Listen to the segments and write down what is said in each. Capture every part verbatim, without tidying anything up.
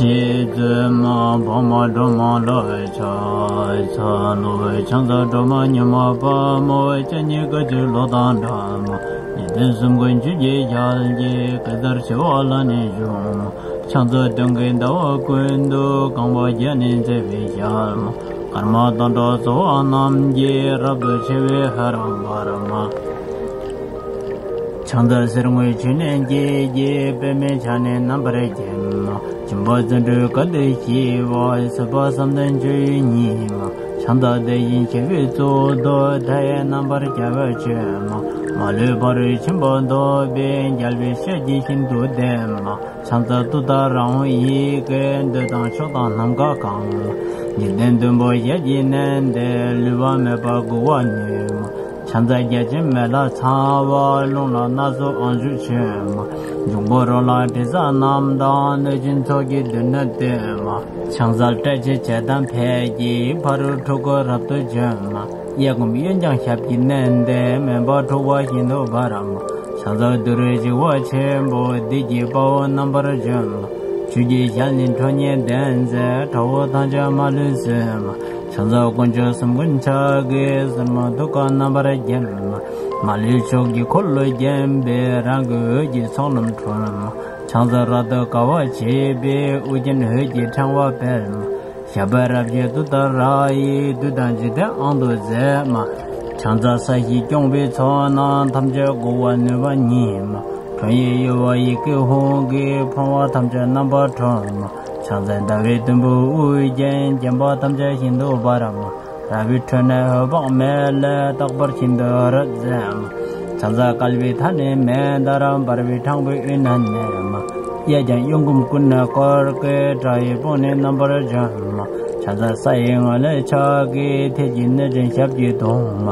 ཞེས་བརྗོད་མ། འཕགས་མ་སྒྲོལ་མ་ལ་ཕྱག་འཚལ་ལོ། ཕྱག་འཚལ་སྒྲོལ་མ་མྱུར་མ་དཔའ་མོ། སྤྱན་གཉིས་ཀ་ཆོས་ཀློག་དང་འདྲ་མ། ཉེར་བདུན་གསུམ་མགོན་ཆུ་སྐྱེས་ཞལ་གྱི། གེ་སར་བྱེ་བ་ལ་ནི་བཞུགས་མ། ཕྱག་འཚལ་སྟོན་ཀའི་ཟླ་བ་ཀུན་ཏུ། རྐང་པ་བརྒྱ་ནི་མཛེས་པའི་ཞལ་མ། སྐར་མ་སྟོང་ཕྲག་ཚོགས་པ་རྣམས་ཀྱིས། རབ་ཏུ་ཕྱེ་བའི་ཧ་ར་པར་མ། ཕྱག་འཚལ་གསེར་དངུལ་ཆུ་ནས་སྐྱེས་ཀྱི། པདྨས་ཕྱག་ནི་རྣམ་པར་བརྒྱན་མ། འབྱུང་པོ་བརྩོན་འགྲུས་དགའ་སྟེ་སྐྱེ་བ། སྲིད་པ་བསམ་གཏན་སྤྱོད་ཡུལ་ཉིད་མ། ཕྱག་འཚལ་དེ་བཞིན་གཤེགས་པའི་གཙུག་ཏོར། མཐའ་ཡས་རྣམ་པར་རྒྱལ་བར་སྤྱོད་མ། མ་ལུས་ཕ་རོལ་ཕྱིན་པ་ཐོབ་པའི། རྒྱལ་བའི་སྲས་ཀྱིས་ཤིན་ཏུ་བསྟེན་མ། ཕྱག་འཚལ་ཏུཏྟཱ་ར་ཧཱུྃ་ཡི་གེ། འདོད་དང་ཕྱོགས་དང་ནམ་མཁའ་གང་། འཇིག་རྟེན་བདུན་པོ་ཞལ་གྱིས་མནན་ཏེ། ལུས་པ་མེད་པར་འགུགས་པར་ནུས་མ། ཕྱག་འཚལ་བརྒྱ་བྱིན་མེ་ལྷ་ཚངས་པ། རླུང་ལྷ་སྣ་ཚོགས་དབང་ཕྱུག་མཆོད་མ། འབྱུང་པོ་རོ་ལངས་དྲི་ཟ་རྣམས་དང་། གནོད་སྦྱིན་ཚོགས་ཀྱིས་མདུན་ནས་བསྟོད་མ། ཕྱག་འཚལ་བཀྲ་ཤིས་བྱེ་ཐང་ཕཊ་ཀྱིས། ཕ་རོལ་འཁྲུལ་འཁོར་རབ་ཏུ་འཇོམས་མ། གཡས་བསྐུམ་གཡོན་བརྐྱང་ཞབས་ཀྱིས་མནན་ཏེ། མུན་པ་འཁྲུགས་པ་ཤིན་ཏུ་འབར་མ། ཕྱག་འཚལ་ཏུ་རེའི་འཇིགས་པ་ཆེན་པོ། བདུད་ཀྱི་དཔའ་བོ་རྣམ་པར་འཇོམས་མ། ཆུ་སྐྱེས་ཞལ་ནི་ཁྲོ་གཉེར་ལྡན་མཛད། དགྲ་བོ་ཐམས་ཅད་མ་ལུས་གསོད་མ། ཕྱག་འཚལ་དཀོན་མཆོག་གསུམ་མགོན་ཕྱག་གི། སོར་མོས་ཐུགས་ཀར་རྣམ་པར་བརྒྱན་མ། མ་ལུས་ཕྱོགས་ཀྱི་འཁོར་ལོས་བརྒྱན་པའི། རང་གི་འོད་ཀྱི་ཚོགས་རྣམས་འཁྲུགས་མ། ཕྱག་འཚལ་རབ་ཏུ་དགའ་བར་བྱེད་པའི། དབུ་རྒྱན་འོད་ཀྱི་ཕྲེང་བ་སྤེལ་མ། ཞབས་པད་རབ་བཞད་ཏུཏྟཱ་ར་ཡིས། བདུད་དང་འཇིག་རྟེན་དབང་དུ་མཛད་མ། ཕྱག་འཚལ་ས་གཞི་སྐྱོང་བའི་ཚོགས་རྣམས། ཐམས་ཅད་འགུགས་པར་ནུས་པ་ཉིད་མ། ཁྲོ་བོའི་ཡུ་བ་ཡི་གེ་ཧཱུྃ་གིས། ཕོངས་པ་ཐམས་ཅད་རྣམ་པར་འཁྲུགས་མ། ཕྱག་འཚལ་ཟླ་བའི་དུམ་བུས་དབུ་བརྒྱན། བརྒྱན་པ་ཐམས་ཅད་ཤིན་ཏུ་འབར་མ། རལ་པའི་ཁྲོད་ནས་འོད་དཔག་མེད་ལས། རྟག་པར་ཤིན་ཏུ་འོད་རབ་མཛད་མ། ཕྱག་འཚལ་བསྐལ་པའི་མཐའ་ནི་མེ་ལྟར། འབར་བའི་དྲང་པོའི་དབུས་ན་གནས་མ། གཡས་བརྐྱང་གཡོན་བསྐུམ་ཀུན་ནས་བསྐོར་དགའི། དགྲ་ཡི་དཔུང་ནི་རྣམ་པར་འཇོམས་མ། ཕྱག་འཚལ་ས་ཡི་ངོས་ལས་ཕྱག་གི། མཐིལ་གྱིས་གནོད་སྦྱིན་ཞབས་ཀྱིས་བརྡུང་མ།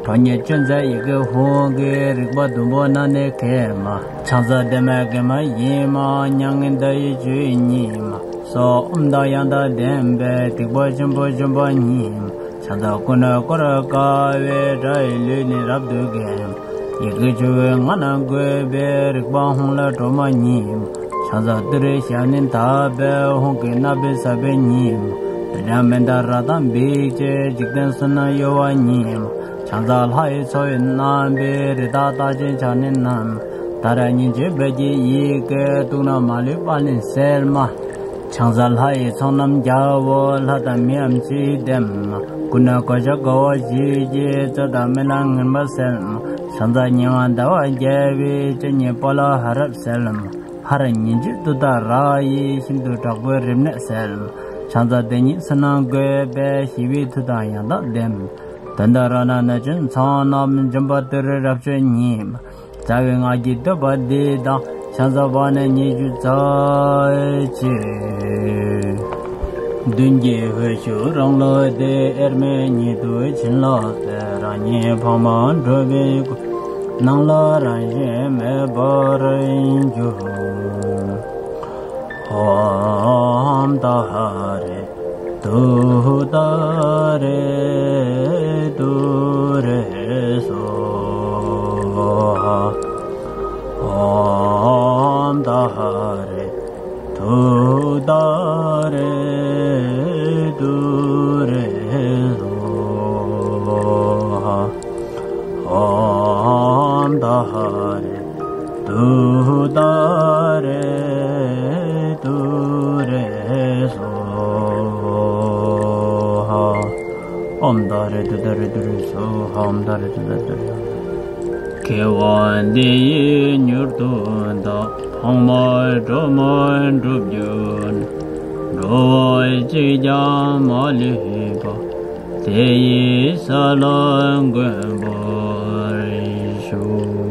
ཁྲོ་གཉེར་ཅན་མཛད་ཡི་གེ་ཧཱུྃ་གིས། རིག་པ་བདུན་པོ་རྣ་ནས་འཁྱེར་མ། ཕྱག་འཚལ་བདེ་མེད་དགེ་མ་ཡིན་མ། མྱ་ངན་འདའ་ཡི་སྤྱོད་ཡུལ་ཉིད་མ། སོགས་ཨོཾ་དང་ཡང་དག་ལྡན་པས། སྡིག་པ་ཆེན་པོ་འཇོམས་པ་ཉིད་མ། ཕྱག་འཚལ་ཀུན་ནས་བསྐོར་དཀའ་བའི། དགྲ་ཡི་ལུས་ནི་རབ་ཏུ་འགེམས། ཡི་གེ་བཅུ་པོའི་ངག་རྣམས་བཀོད་པའི། རིག་པ་ཧཱུྃ་ལས་སྒྲོལ་མ་ཉིད་མ། ཕྱག་འཚལ་ཏུ་རེའི་ཞབས་ནི་དག་པའི། ཧཱུྃ་གི་སྣ་བུག་ཟ་བའི་ཉིད་མ། རི་དྭགས་མནྡ་ར་དང་འབིགས་བྱེད། འཇིག་རྟེན་གསུམ་རྣམས་གཡོ་བ་ཉིད་མ། ཕྱག་འཚལ་ལྷ་ཡི་ཚོགས་ཀྱིས་བསྣམས་པའི། རི་དྭགས་རྟགས་ཅན་ཕྱག་ནི་བསྣམས། ཏཱ་ར་གཉིས་བརྗོད་པའི་ཡི་གེས། དུག་རྣམས་མ་ལུས་པ་ནི་སེལ་མ། ཕྱག་འཚལ་ལྷ་ཡི་ཚོགས་རྣམས་རྒྱལ་པོ། ལྷ་དང་མིའམ་ཅི་ཡིས་བསྟེན་མ། ཀུན་ནས་གོས་ཆག་གོ་བ་བཞི་ཡིས། རྩོད་དང་རྨི་ལམ་ངན་པ་སེལ་མ། ཕྱག་འཚལ་ཉེ་བར་འདའ་བར་རྒྱལ་བའི། སྤྱན་གཉིས་པོ་ལ་ཧ་རབ་གསལ་མ། ཧ་ར་ཉིས་བརྗོད་ཏུཏྟཱ་ར་ཡིས། ཤིན་ཏུ་དྲག་པོའི་རིམས་ནད་སེལ་མ། ཕྱག་འཚལ་དེ་ཉིད་ཕྱི་ནང་བཀོད་པའི། ཞི་བའི་མཐུ་དང་ཡང་དག་ལྡན་མ། དོན་དམ་རང་སྣང་གནོད་སྦྱིན་ཚོགས་རྣམས། འཇོམས་པ་ཏུ་རེ་རབ་མཆོག་ཉིད་མ། རྩ་བའི་སྔགས་ཀྱི་བསྟོད་པ་འདི་དང་། ཕྱག་འཚལ་བ་ནི་ཉི་ཤུ་རྩ་གཅིག། མདུན་གྱི་འོད་ཞུ་རང་ལུགས་ཏེ། དབྱེར་མེད་ཉིད་དུ་བྱིན་རླབས་སྩལ། རང་ཉིད་འཕགས་མ་སྒྲུབ་པའི་སྐུ། སྣང་ལ་རང་བཞིན་མེད་པར་གྱུར། ཨོཾ་ཏཱ་རེ། ཏུཏྟཱ་རེ་ཏུ་རེ་སྭཱ་ཧཱ། ཨོཾ་ཏཱ་རེ་ཏུཏྟཱ་རེ་ཏུ་རེ་སྭཱ་ཧཱ། ཨོཾ་ཏཱ་རེ། ཏུཏྟཱ་རེ་ཏུ་རེ་སྭཱ་ཧཱ། ཨོཾ་ཏཱ་རེ་ཏུཏྟཱ་རེ་ཏུ་རེ་སྭཱ་ཧཱ། ཨོཾ་ཏཱ་རེ་ཏུཏྟཱ་རེ་ཏུ་རེ། དགེ་བ་འདི་ཡིས་མྱུར་དུ་བདག་འཕགས་མ་སྒྲོལ་མ་འགྲུབ་གྱུར་ནས། འགྲོ་བ་གཅིག་ཀྱང་མ་ལུས་པ། དེ་ཡི་ས་ལ་འགོད་པར་ཤོག།